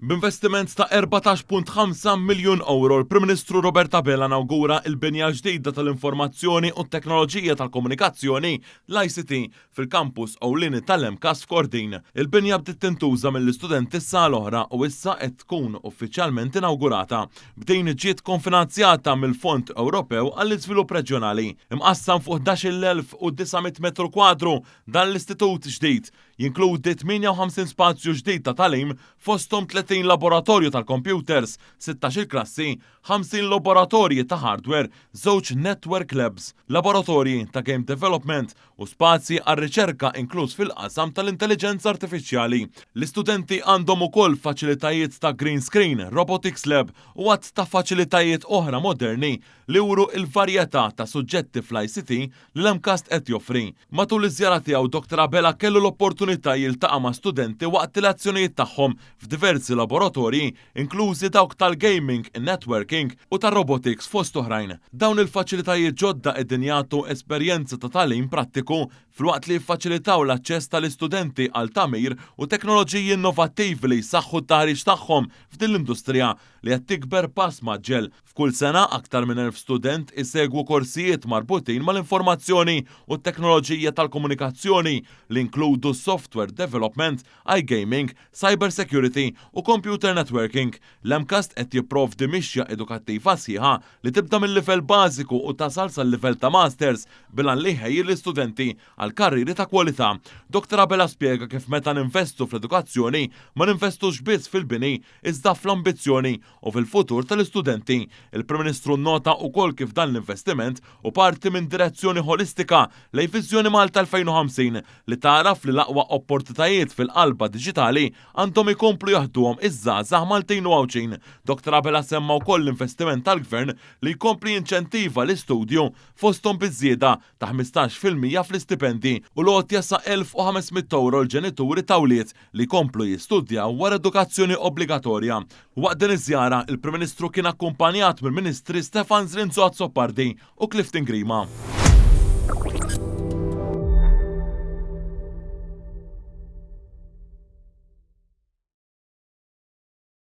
B'investiment ta' 14.5 miljun ewro, l-Prim Ministru Robert Abela nawgura l-binja l-ġdida tal-Informazzjoni u t-Teknoloġija tal-Komunikazzjoni, l-ICT, fil-kampus ewlieni tal-MCAST f'Kordin. Il-binja bdiet tintuża mill-istudenti s-sena l-oħra u issa qed tkun uffiċjalment inawgurata. B'din ġiet konfinanzjata mill-Fond Ewropew għall-Iżvilupp Reġjonali. Imqassam fuq 11,900 metru kwadru, dan l-istitut ġdid Jinkludi 58 spazju ġdid ta' tagħlim, fosthom 30 laboratorju tal-kompjuters, 16-il klassi, 50 laboratorji ta' hardware, żewġ network labs, laboratorji ta' game development u spazji għar-riċerka inkluż fil-qasam tal-intelliġenza artifiċjali. L-istudenti għandhom ukoll faċilitajiet ta' green screen, robotics lab u għadd ta' faċilitajiet oħra moderni li juru l-varjetà ta' suġġetti fl-ICT li l-MCAST qed joffri. Matul iż-żjara tiegħu Dr Abela kellu l-opportunità jiltaqa' ma' studenti waqt il-azzjonijiet tagħhom f'diversi laboratorji inklużi dawk tal-gaming, in-networking u tar-robotics fost oħrajn. Dawn il-faċilitajiet ġodda qegħdin jagħtu esperjenza ta' tagħlim prattiku filwaqt li jiffaċilitaw l-aċċess tal-istudenti għal tagħmir u teknoloġiji innovattivi li jsaħħu t-taħriġ tagħhom f'din l-industrija li qed tikber b'pass mgħaġġel. F'kull sena, aktar minn 1,000 student isegwu korsijiet marbutin mal-informazzjoni u t-teknoloġija tal-komunikazzjoni li jinkludu software development, iGaming, cyber security u computer networking. L-MCAST qed jipprovdi mixja edukattiva sħiħa li tibda mil-livell bażiku u tasal sal-livell ta' masters bil-għan li jħejji l-istudenti għal karrieri ta' kwalità. Dr Abela spjega kif meta ninvestu fl-edukazzjoni ma ninvestux biss fil-bini iżda fl-ambizzjoni u fil-futur tal-istudenti. Il-Prim Ministru nnota wkoll kif dan l-investiment hu parti minn direzzjoni ħolistika lejn Viżjoni Malta 2050 li tagħraf li l-aqwa opportutajiet fil-qalba diġitali għandhom ikomplu jaħduhom iż-żgħażagħ Maltin u Għawdxin. Dr Abela semma wkoll l-investiment tal-Gvern li jkompli jinċentiva l-istudju fosthom biż-żieda ta' 15% fl-istipendji u l-għotja sa 1,500 ewro l-ġenituri ta' wlied li jkomplu jistudjaw wara edukazzjoni obbligatorja. Waqt din iż-żjara, il-Prim Ministru kien akkumpanjat mill-Ministri Stefan Zrinzo Azzopardi u Clifton Grima.